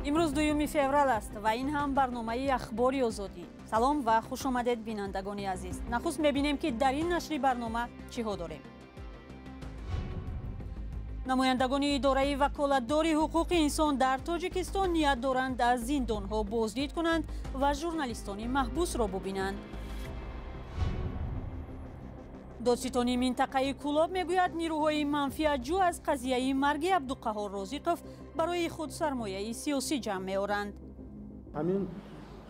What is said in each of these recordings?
Имрӯз 2 феврал аст ва ин ҳам барномаи Ахбори Озодӣ. Салом ва хуш омадед, бинандагони азиз. Нахуст мебинем, ки дар ин нашри барнома чиҳо дорем. Намояндагони идораи ваколатдори ҳуқуқи инсон дар Тоҷикистон ният доранд аз зиндонҳо боздид кунанд ва журналистони маҳбусро бубинанд. Додситонии минтақаи Кӯлоб мегӯяд, нирӯҳои манфиатҷӯ аз қазияи марги Абдуқаҳор Розиқов барои худ сармояи сиёсӣ ҷамъ меоранд. Ҳамин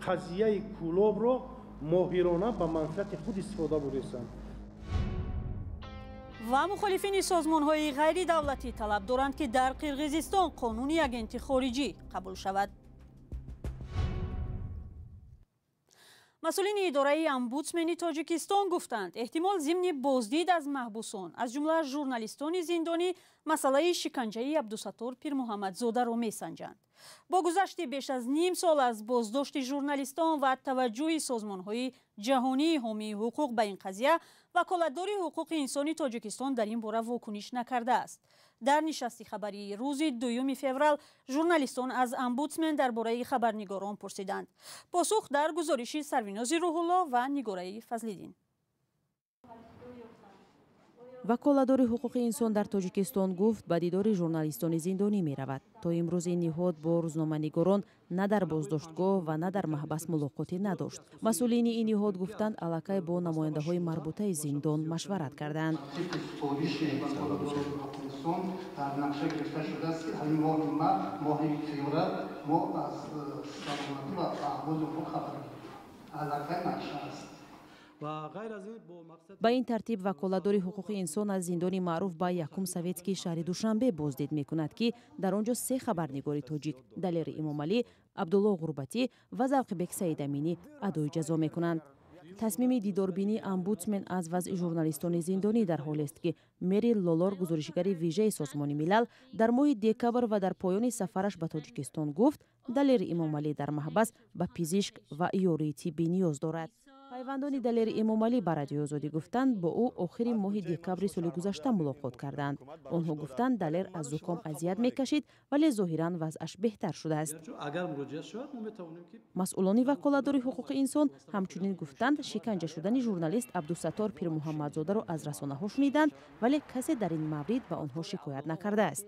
қазияи Кӯлобро моҳирона ба манфиати худ истифода бурданд. Ва мухолифини созмонҳои ғайридавлатӣ талаб доранд, ки дар Қирғизистон қонуни агенти хориҷӣ қабул шавад. Масъулини идораи омбудсмени Тоҷикистон гуфтанд, эҳтимол зимни боздид аз маҳбусон, аз ҷумла журналистони зиндонӣ, масъалаи шиканҷаи Абдусаттор Пирмуҳаммадзодаро месанҷанд. Бо гузашти беш аз ним сол аз боздошти журналистон ва таваҷҷӯҳи созмонҳои ҷаҳонии ҳомии ҳуқуқ ба ин қазия, ваколатдори ҳуқуқи инсони Тоҷикистон дар ин бора вокуниш накардааст. Дар нишасти хабарии рӯзи 2 феврал журналистон аз омбудсмен дар бораи хабарнигорон пурсиданд. Посух дар гузориши Сарвинози Рӯҳулло ва Нигораи Фазлиддин. Ваколатдори ҳуқуқи инсон дар Тоҷикистон гуфт, ба дидори журналистони зиндонӣ меравад. То имрӯз ин ниҳод бо рӯзноманигорон на дар боздоштгоҳ ва на дар маҳбас мулоқотӣ надошт. Масъулини ин ниҳод гуфтанд, аллакай бо намояндаҳои марбутаи зиндон машварат кардаанд. Дар нақша гирифта шудааст, ки ҳамин моҳи моҳи феврал мо аз саломатӣ ва аҳволи онҳо хабар мегирем. Аллакай нақша аст. Ба ин тартиб ваколатдори ҳуқуқи инсон аз зиндони маъруф ба якум советскии шаҳри Душанбе боздид мекунад, ки дар он ҷо се хабарнигори тоҷик Далери Имомалӣ, Абдулло Ғурбатӣ ва Завқибек Саидаминӣ адои ҷазо мекунанд. Тасмими дидорбинии омбудсмен аз вазъи журналистони зиндонӣ дар ҳолест, ки Мери Лолор, гузоришгари вижаи Созмони Милал, дар моҳи декабр ва дар поёни сафараш ба Тоҷикистон гуфт, Далери Имомалӣ дар маҳбас ба пизишк ва ёрии тиббӣ ниёз дорад. Пайвандони Далери Эмомалӣ ба Радиои Озодӣ гуфтанд, бо ӯ охири моҳи декабри соли гузашта мулоқот карданд. Онҳо гуфтанд, Далер аз зуком азият мекашид, вале зоҳиран вазъаш беҳтар шудааст. Масъулони ваколатдори ҳуқуқи инсон ҳамчунин гуфтанд, шиканҷа шудани журналист Абдусаттор Пирмуҳаммадзодаро аз расонаҳо шуниданд, вале касе дар ин маврид ба онҳо шикоят накардааст.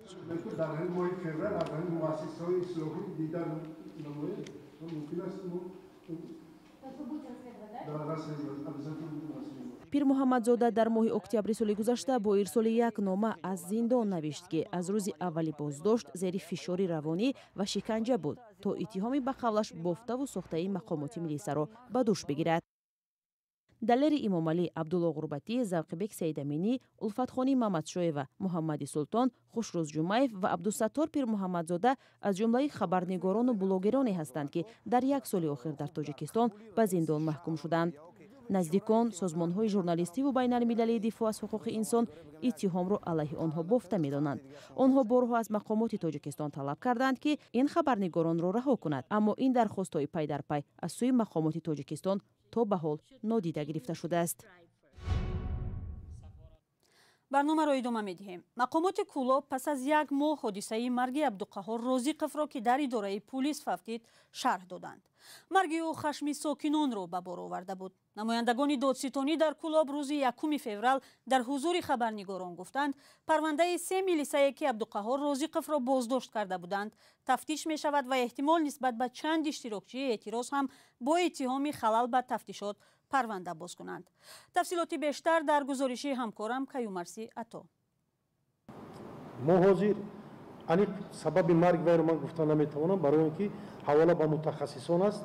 Пирмуҳаммадзода дар моҳи октябри соли гузашта бо ирсоли як нома аз зиндон навишт, ки аз рӯзи аввали боздошт зери фишори равонӣ ва шиканҷа буд, то иттиҳоми ба қавлаш бофтаву сохтаи мақомоти милисаро ба дӯш бигирад. Далери Имомалӣ, Абдулло Ғурбатӣ, Завқибек Саидаминӣ, Улфатхонӣ Мамадшоева, Муҳаммади Султон, Хушрӯз Ҷумаев ва Абдусаттор Пирмуҳаммадзода аз ҷумлаи хабарнигорону блогероне ҳастанд, ки дар як соли охир дар Тоҷикистон ба зиндон маҳкум шуданд. Наздикон, созмонҳои журналистиву байналмилалии дифоъ аз ҳуқуқи инсон иттиҳомро алайҳи онҳо бофта медонанд. Онҳо борҳо аз мақомоти Тоҷикистон талаб карданд, ки ин хабарнигоронро раҳо кунад, аммо ин дархостҳои пай дар пай аз сӯи мақомоти Тоҷикистон то ба ҳол нодида гирифта шудааст. Барномаро идома медиҳем. Мақомоти Кӯлоб пас аз як моҳ ҳодисаи марги Абдуқаҳор Розиқовро, ки дар идораи пулис фавтид, шарҳ доданд. Марги ӯ хашми сокинонро ба бор оварда буд. Намояндагони додситонӣ дар Кӯлоб рӯзи 1 феврал дар ҳузури хабарнигорон гуфтанд, парвандаи се милисае, ки Абдуқаҳор Розиқовро боздошт карда буданд, тафтиш мешавад ва эҳтимол нисбат ба чанд иштирокчии эътироз ҳам бо иттиҳоми халал ба тафтишот парванда боз кунанд. Тафсилоти бештар дар гузориши ҳамкорам Каюмарси Ато. Мо ҳозир аниқ сабаби марг вайро ман гуфта наметавонам, барои он ки ҳавола ба мутахассисон аст.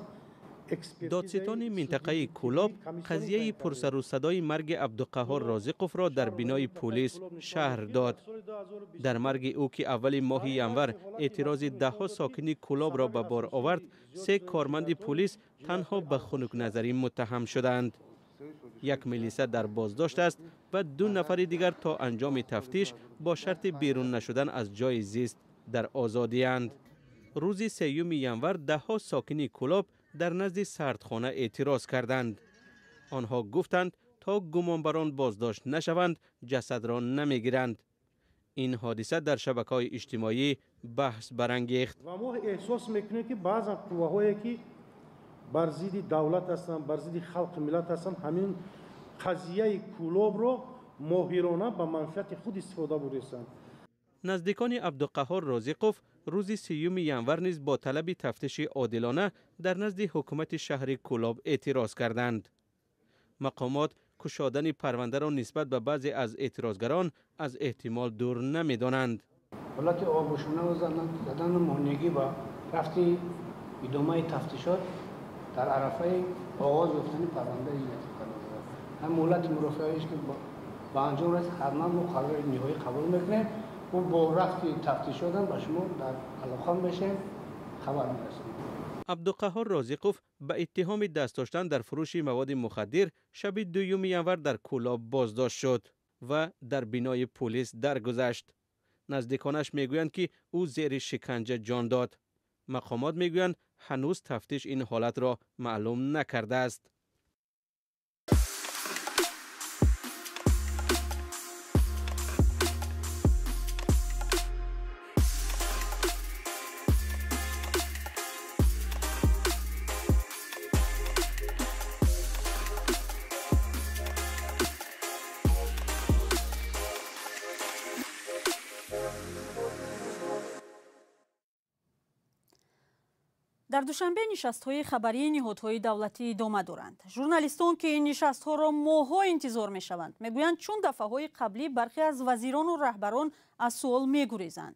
Додситони минтақаи Кӯлоб қазияи пурсарусадои марги Абдуқаҳор Розиқовро дар бинои пулис шарҳ дод. Дар марги ӯ, ки аввали моҳи январ эътирози даҳҳо сокини Кӯлобро ба бор овард, се корманди пулис танҳо ба хунукназарӣ муттаҳам шуданд. Як милиса дар боздошт аст ва ду нафари дигар то анҷоми тафтиш бо шарти берун нашудан аз ҷои зист дар озодиянд. Рӯзи 3 январ даҳҳо сокини Кӯлоб дар назди сардхона эътироз карданд. Онҳо гуфтанд, то гумонбарон боздошт нашаванд, ҷасадро намегиранд. Ин ҳодиса дар шабакаҳои иҷтимоӣ баҳс барангехт. Ва мо эҳсос мекунем, ки баъзан қувваҳое, ки бар зидди давлат ҳастанд, бар зидди халқи миллат ҳастанд, ҳамин қазияи Кӯлобро моҳирона ба манфиати худ истифода бурдастанд. Наздикони Абдуқаҳҳор Розиқов рӯзи 30 январ низ бо талаби тафтиши одилона дар назди ҳукумати шаҳри Кӯлоб эътироз карданд. Мақомот кушодани парвандаро нисбат ба баъзе аз эътирозгарон аз эҳтимол дур намедонанд. Ҳолати обушона задану монеагӣ ба рафти идомаи тафтишот дар арафаи оғоз ёфтани парвандаи ҷиноятӣ қарор дорад. Ҳам муҳлати мурофиаиш ки ба анҷом расид, ҳатман мо қарори ниҳоӣ қабул мекунем. Мо бо рафти тафтишотам ба шумо дар алоқа мешавем, хабар мерасонем. Абдуқаҳҳор Розиқов ба иттиҳоми даст доштан дар фурӯши маводи мухаддир шаби 2 январ дар Кӯлоб боздошт шуд ва дар бинои полис даргузашт. Наздиконаш мегӯянд, ки ӯ зери шиканҷа ҷон дод. Мақомот мегӯянд, ҳанӯз тафтиш ин ҳолатро маълум накардааст. Дар Душанбе нишастҳои хабарии ниҳодҳои давлатӣ идома доранд. Журналистон, ки ин нишастҳоро моҳҳо интизор мешаванд, мегӯянд, чун дафъаҳои қаблӣ бархе аз вазирону раҳбарон аз суол мегурезанд.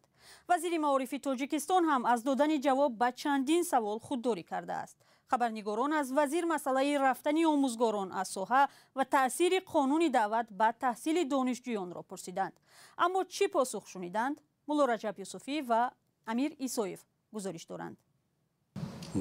Вазири маорифи Тоҷикистон ҳам аз додани ҷавоб ба чандин савол худдорӣ кардааст. Хабарнигорон аз вазир масъалаи рафтани омӯзгорон аз соҳа ва таъсири қонуни даъват ба таҳсили донишҷӯёнро пурсиданд. Аммо чӣ посух шуниданд? Мулло Раҷаб Юсуфӣ ва Амир Исоев гузориш доранд.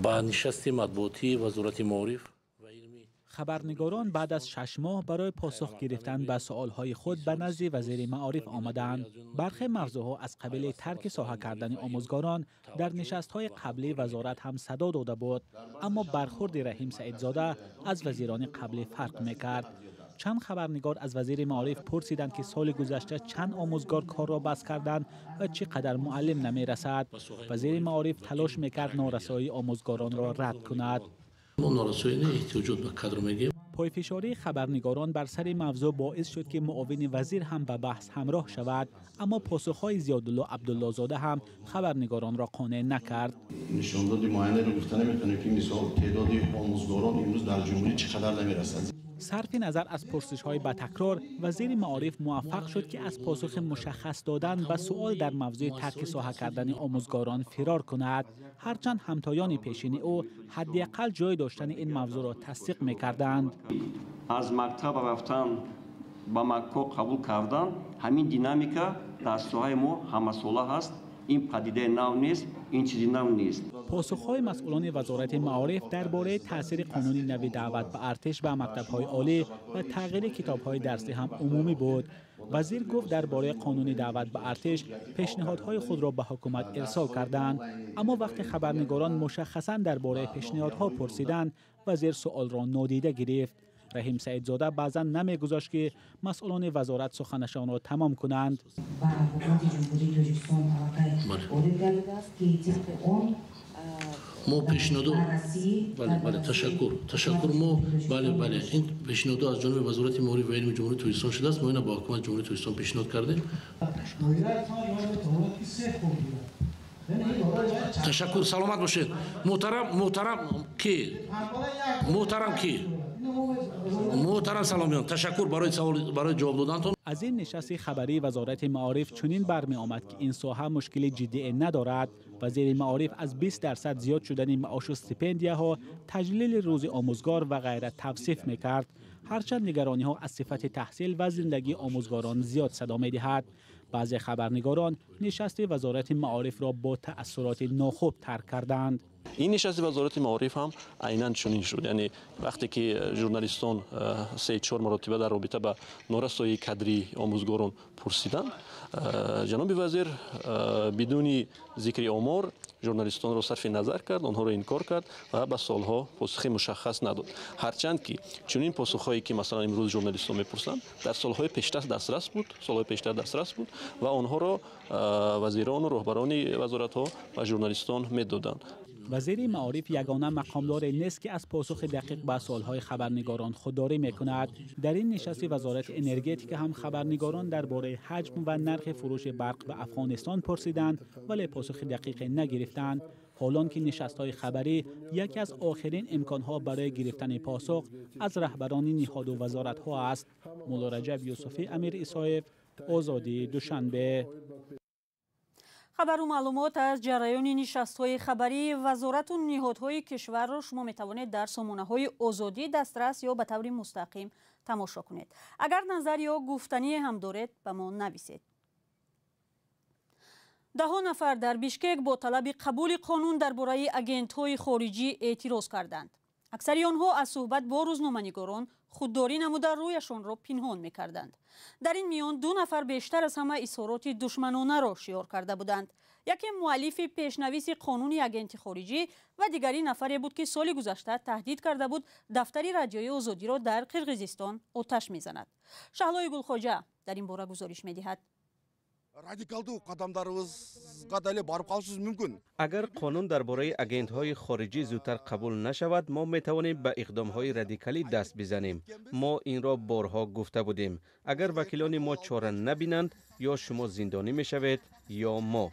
Ба нишасти матбуотии Вазорати маориф ва илми Хабарнигорон баъд аз 6 моҳ барои посух гирифтан ба суолҳои худ ба назди вазири маориф омадаанд. Бархе мавзӯъҳо аз қабили тарки соҳа кардани омӯзгорон дар нишастҳои қаблии вазорат ҳам садо дода буд, аммо бархурди Раҳим Саидзода аз вазирони қаблӣ фарқ мекард. Чанд хабарнигор аз вазири маориф пурсиданд, ки соли гузашта чанд омӯзгор корро бас карданд ва чӣ қадар муаллим намерасад. Вазири маориф талош мекард норасоии омӯзгоронро рад кунад. Мо норасоӣ не, эҳтиёҷот ба кадр мегӯем. Пойфишории хабарнигорон бар сари мавзӯъ боис шуд, ки муовини вазир ҳам ба баҳс ҳамроҳ шавад, аммо посухҳои Зиёдулло Абдуллозода ҳам хабарнигоронро қонеъ накард. Нишондоди муайянеро гуфта наметавонем, ки мисол теъдоди омӯзгорон имрӯз дар ҷумҳурӣ чӣ қадар намерасад. Сарфи назар аз пурсишҳои ба такрор, вазири маориф муваффақ шуд, ки аз посухи мушаххас додан ба суол дар мавзӯи тарки соҳа кардани омӯзгорон фирор кунад. Ҳарчанд ҳамтоёни пешини ӯ ҳадди ақал ҷой доштани ин мавзӯъро тасдиқ мекарданд. Аз мактаб рафтан ба мактаб қабул кардан, ҳамин динамика дар соҳаи мо ҳамасола ҳаст. Ин падидаи нав нест, ин чизи нав нест. Посухҳои масъулони вазорати маориф дар бораи таъсири қонуни нави даъват ба артиш ба мактабҳои олӣ ва тағйири китобҳои дарсӣ ҳам умумӣ буд. Вазир гуфт, дар бораи қонуни даъват ба артиш пешниҳодҳои худро ба ҳукумат ирсол карданд. Аммо вақте хабарнигорон мушаххасан дар бораи пешниҳодҳо пурсиданд, вазир суолро нодида гирифт. Раҳим Саидзода баъзан намегузошт, ки масъулони вазорат суханашонро тамом кунанд. Ба ҳукумати Ҷумҳурии Тоҷикистон аллакай ворид гардидааст, ки тибқи он мо пешниҳодо, бале, бале, ташаккур, ташаккур. Мо, бале, бале, ин пешниҳодо аз ҷониби Вазорати маориф ва илми Ҷумҳурии Тоҷикистон шудааст. Мо ина ба ҳукумати Ҷумҳурии Тоҷикистон пешниҳод кардем. Ташаккур, саломат бошед. Муҳтарам, муҳтарам ки, муҳтарам ки, муҳтарам Саломиён, ташаккур барои савол, барои ҷавоб додантон. Аз ин нишасти хабарии вазорати маориф чунин бармеомад, ки ин соҳа мушкили ҷиддие надорад. Вазири маориф аз 20% зиёд шудани маошу стипендияҳо, таҷлили рӯзи омӯзгор ва ғайра тавсиф мекард. Ҳарчанд нигарониҳо аз сифати таҳсил ва зиндагии омӯзгорон зиёд садо медиҳад. Баъзе хабарнигорон нишасти вазорати маорифро бо таассуроти нохуб тарк карданд. Ин нишасти Вазорати маориф ҳам айнан чунин шуд. Яъне вақте ки журналистон 3-4 маротиба дар робита ба норасоии кадрии омӯзгорон пурсиданд, ҷаноби вазир бидуни зикри омор журналистонро сарфи назар кард, онҳоро инкор кард ва ба суолҳо посухи мушаххас надод. Ҳарчанд ки чунин посухҳое ки масалан имрӯз журналистон мепурсанд, дар солҳои пештар дастрас буд, солҳои пештар дастрас буд ва онҳоро вазирону роҳбарони вазоратҳо ва журналистон медоданд. Вазири маориф ягона мақомдоре нест, ки аз посухи дақиқ ба суолҳои хабарнигорон худдорӣ мекунад. Дар ин нишасти Вазорати энергетика ҳам хабарнигорон дар бораи ҳаҷм ва нархи фурӯши барқ ба Афғонистон пурсиданд, вале посухи дақиқе нагирифтанд. Ҳолон ки нишастҳои хабарӣ яке аз охирин имконҳо барои гирифтани посух аз раҳбарони ниҳоду вазоратҳо аст. Мулло Раҷаб Юсуфӣ, Амир Исоев, Озодӣ, Душанбе. Хабару маълумот аз ҷараёни нишастҳои хабарии вазорату ниҳодҳои кишварро шумо метавонед дар сомонаҳои Озодӣ дастрас ё ба таври мустақим тамошо кунед. Агар назар ё гуфтание ҳам доред, ба мо нависед. Даҳо нафар дар Бишкек бо талаби қабули қонун дар бораи агентҳои хориҷӣ эътироз карданд. Аксари онҳо аз суҳбат бо рӯзноманигорон худдорӣ намуда, рӯяшонро пинҳон мекарданд. Дар ин миён ду нафар бештар аз ҳама изҳороти душманонаро шиёр карда буданд. Яке муаллифи пешнависи қонуни агенти хориҷӣ ва дигари нафаре буд, ки соли гузашта таҳдид карда буд, дафтари Радиои Озодиро дар Қирғизистон оташ мезанад. Шаҳлои Гулхоҷа дар ин бора гузориш медиҳад. Радикалдуу кадамдарыбызга деле барып калышыбыз мүмкүн. Агар қонун дар бораи агентҳои хориҷӣ зудтар қабул нашавад, мо метавонем ба иқдомҳои радикалӣ даст бизанем. Мо инро борҳо гуфта будем. Агар вакилони мо чора набинанд, ё шумо зиндонӣ мешавед, ё мо.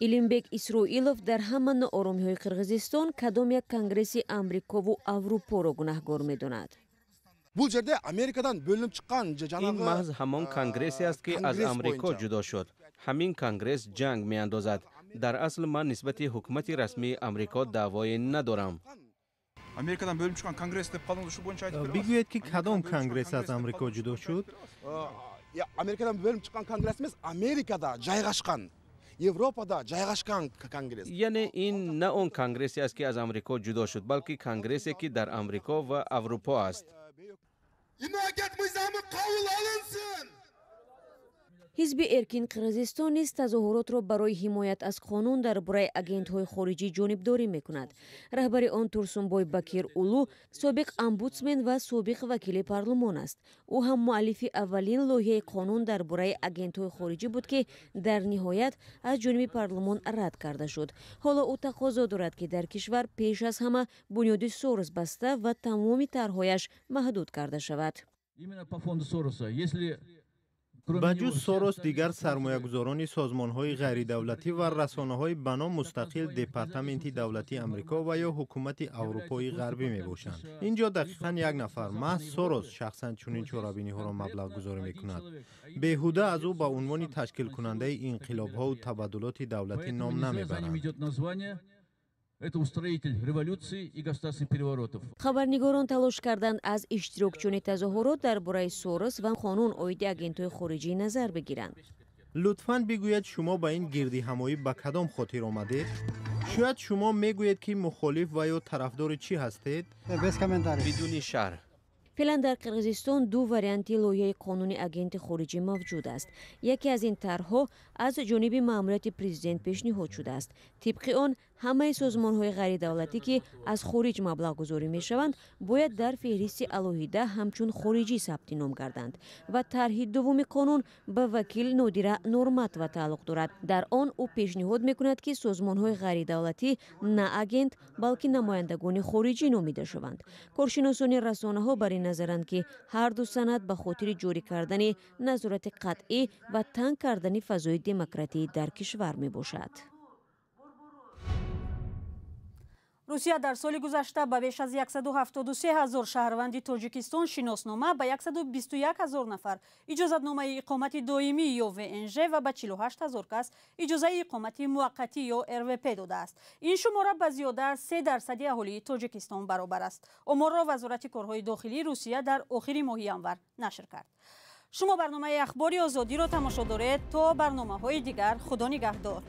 Илимбек Исроилов дар ҳама нооромиҳои Қирғизистон кадом як конгресси Амрикову Аврупоро гунаҳгор медонад. Бул жерде Америкадан бөлүнүп чыккан Ин маҳз ҳамон конгрессе аст, ки аз Амрико ҷудо шуд. Ҳамин конгресс ҷанг меандозад. Дар асл ман нисбати ҳукумати расмии Амрико даъвое надорам. Америкадан бөлүнүп чыккан конгресс деп калдыңыз, ушул боюнча айтып бере. Бигӯед, ки кадом конгресс аз Амрико ҷудо шуд? Америкадан бөлүнүп чыккан конгресс эмес, Америкада жайгашкан, Европада жайгашкан конгресс. Яъне ин на он конгрессе аст, ки аз Амрико ҷудо шуд, балки конгрессе, ки дар Амрико ва Аврупо аст. Иноагент мыйзамы кабыл алынсын. Ҳизби Эркин Қирғизистон низ тазоҳуротро барои ҳимоят аз қонун дар бораи агентҳои хориҷӣ ҷонибдорӣ мекунад. Раҳбари он Турсунбой Бакир Улу собиқ омбудсмен ва собиқ вакили парлумон аст. Ӯ ҳам муаллифи аввалин лоиҳаи қонун дар бораи агентҳои хориҷӣ буд, ки дар ниҳоят аз ҷониби парлумон рад карда шуд. Ҳоло ӯ тақозо дорад, ки дар кишвар пеш аз ҳама бунёди Сорос баста ва тамоми тарҳҳояш маҳдуд карда шавад. Ба ҷуз Сорос, дигар сармоягузорони созмонҳои ғайридавлатӣ ва расонаҳои ба ном мустақил Департаменти давлатии Амрико ва ё ҳукумати Аврупои Ғарбӣ мебошанд. Ин ҷо дақиқан як нафар, маҳз Сорос, шахсан чунин чорабиниҳоро маблағгузорӣ мекунад. Беҳуда аз ӯ ба унвони ташкилкунандаи инқилобҳову табаддулоти давлатӣ ном намебаранд. Это устроитель революции и государственных переворотов. Хабарнигорон талош карданд, аз иштирокчиёни тазоҳурот дар бораи Сорос ва қонун оиди агентҳои хориҷӣ назар бигиранд. Лутфан бигӯед, шумо ба ин гирдиҳамоӣ ба кадом хотир омадед? Шояд шумо мегӯед, ки мухолиф ва ё тарафдори чӣ ҳастед? Бидуни шарҳ. Феълан дар Қирғизистон ду варианти лоиҳаи қонуни агенти хориҷӣ мавҷуд аст. Яке аз ин тарҳҳо аз ҷониби маъмурияти президент пешниҳод шудааст. Тибқи он, ҳамаи созмонҳои ғайридавлатӣ, ки аз хориҷ маблағгузорӣ мешаванд, бояд дар феҳристи алоҳида ҳамчун хориҷӣ сабти ном гарданд. Ва тарҳи дуввуми қонун ба вакил Нодира Норматова тааллуқ дорад. Дар он ӯ пешниҳод мекунад, ки созмонҳои ғайридавлатӣ на агент, балки намояндагони хориҷӣ номида шаванд. Коршиносони расонаҳо бар ин назаранд, ки ҳар ду санад ба хотири ҷорӣ кардани назорати қатъӣ ва танг кардани фазои демократӣ дар кишвар мебошад. Русия дар соли гузашта ба беш аз 173 ҳазор шаҳрванди Тоҷикистон шиноснома, ба 121 ҳазор нафар иҷозатномаи иқомати доимӣ ё ВНЖ ва ба 48 ҳазор кас иҷозаи иқомати муваққатӣ ё РВП додааст. Ин шумора ба зиёда аз 3% аҳолии Тоҷикистон баробар аст. Оморро Вазорати корҳои дохилии Русия дар охири моҳи январ нашр кард. Шумо барномаи Ахбори Озодиро тамошо доред. То барномаҳои дигар, Худо нигаҳдор.